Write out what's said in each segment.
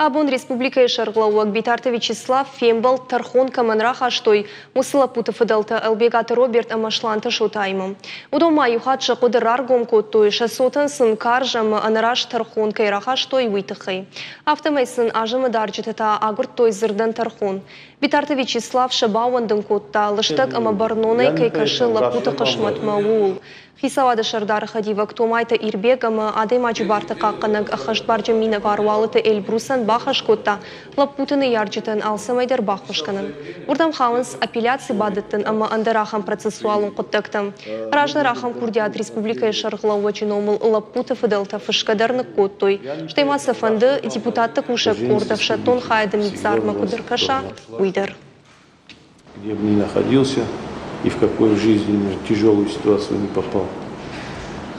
Абон республикӕйы сӕргълӕууӕг Битарты Вячеслав фембӕлд, тӕрхон кӕмӕн рахастой, уыцы лӕппуты фыдӕлтӕ Ӕлбегаты Роберт ӕмӕ Сланты Шотаимӕ. Уыдон ма иу хатт сӕ хъуыды раргом кодтой, сӕ цотӕн сын карз ӕмӕ ӕнӕраст тӕрхон кӕй рахастой, уый тыххӕй. Афтӕмӕй сын азымы дарджытӕ та агуырдтой дзырдӕн тӕрхон. Битарты Вячеслав сӕ баууӕндын кодта, лыстӕг ӕмӕ бӕрнонӕй кӕй кӕсы лӕппуты хъысмӕтмӕ, ууыл. Хицауады сӕрдары хӕдивӕг Томайты Ирбег ӕмӕ адӕймаджы барты хъахъхъӕнӕг ӕххӕстбарджын минӕвар Уалыты Эльбрусӕн бахӕс кодта лӕппуты ныййарджытӕн алцӕмӕй дӕр баххуыс кӕнын. Уырдӕм хауынц апелляци бадӕттын ӕмӕ ӕндӕр ахӕм процессуалон хъуыддӕгтӕ. Раздӕр ахӕм курдиат республикӕйы сӕргълӕууӕджы номыл лӕппуты фыдӕлтӕ фысгӕ дӕр ныккодтой. Стӕй ма сӕ фӕнды, депутатты кусӕг къорд ӕфсӕддон хайады миддзармӕ куыд ӕркӕса, уый дӕр. Где бы ни находился и в какую жизненную тяжелую ситуацию не попал.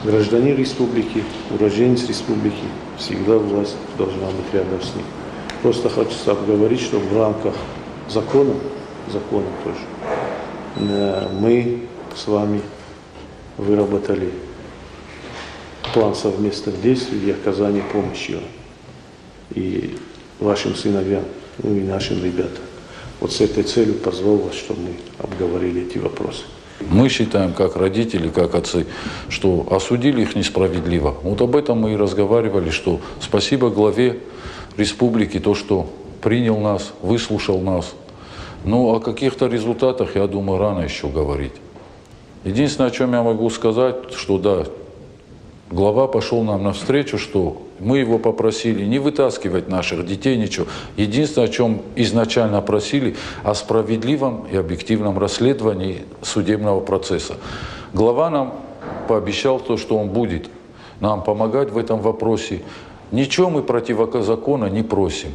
Гражданин республики, уроженец республики, всегда власть должна быть рядом с ним. Просто хочется обговорить, что в рамках закона, закона тоже, мы с вами выработали план совместных действий и оказания помощи и вашим сыновьям, ну и нашим ребятам. Вот с этой целью позвал вас, чтобы мы обговорили эти вопросы. Мы считаем, как родители, как отцы, что осудили их несправедливо. Вот об этом мы и разговаривали, что спасибо главе республики, то, что принял нас, выслушал нас. Ну, о каких-то результатах, я думаю, рано еще говорить. Единственное, о чем я могу сказать, что да, глава пошел нам навстречу, что мы его попросили не вытаскивать наших детей, ничего. Единственное, о чем изначально просили, о справедливом и объективном расследовании судебного процесса. Глава нам пообещал то, что он будет нам помогать в этом вопросе. Ничего мы против закона не просим.